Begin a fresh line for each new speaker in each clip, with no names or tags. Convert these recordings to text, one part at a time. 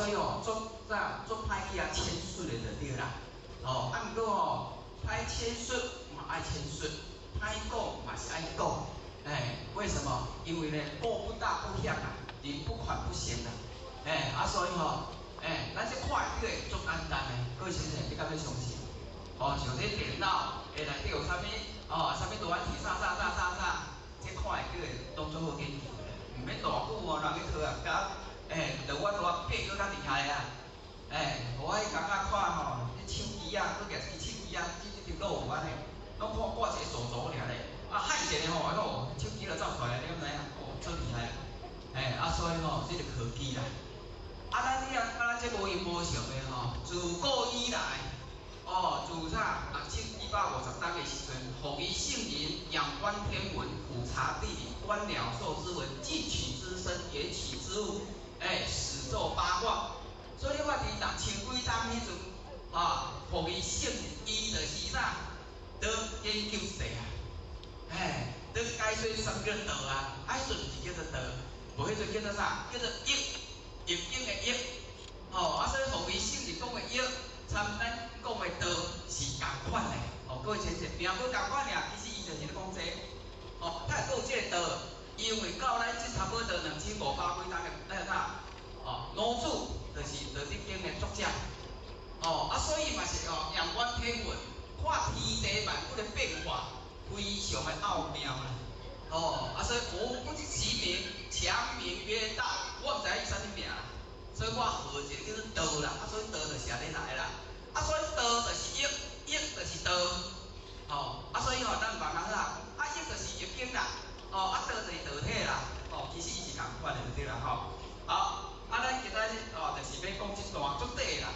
所以吼，足啥足歹去遐淺說的就對啦。哦，啊，毋過吼，歹淺說嘛愛淺說，歹講嘛是愛講。欸，為什麼？因為呢，過不大不響啊，人不款不賢啊。欸，啊，所以吼，欸，咱這看會的足簡單的，各位先生，你敢欲相信？哦，像這電腦欸內底有啥物？哦，啥物圖案體啥啥啥啥啥，這看會記的攏足好研究的，毋免偌久哦，人去科學家，欸，就我拄仔變閣較厲害啊！欸，我彼工仔看吼，彼手機啊，閣舉一支手機啊，這這條路有按呢，攏看掛一個鎖鎖爾咧，啊，按一下吼，哦，手機就走出來，你敢知影？哦，足厲害！欸，啊，所以吼，這就科技啦。啊，咱這啊，咱這無閒無閒的吼，自古以來，哦，自啥6250冬的時陣，予伊聖人仰觀天文，俯察地理，觀鳥獸之文，近取之身，遠取之物，欸，始作八卦。所以我佇6000幾冬彼陣，啊，予伊聖人，伊就是啥，倒研究勢啊，欸，倒解說啥物叫道啊，啊，彼陣毋是叫做道，無彼陣叫做啥？叫做易，易經的易，吼，啊，所以予伊聖人講的易，參咱講的道是仝款的，哦，各位先生，名無仝款爾，其實伊就是咧講這個，哦，他會閣有這個道，因為到咱這差不多2500幾冬的那個啥，哦，老子就是《道德經》的作者，哦，啊，所以嘛是哦，仰觀天文，看天地萬物的變化，非常的奧妙啦，哦，啊，所以吾不知其名，強名曰道，我毋知伊啥物名啦，所以我號一個叫做道啦，啊，所以道就是按呢來啦，啊，所以道就是易，易就是道，吼，啊，所以吼，咱毋茫講啥，啊，易就是易經啦，哦，啊，道就是道體啦，哦，其實伊是仝款的就對啦，吼，好，啊，咱今仔日哦，就是欲講這段足短啦，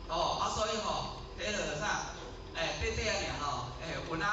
哦，啊，所以吼，彼個啥，欸，短短爾吼，欸，有影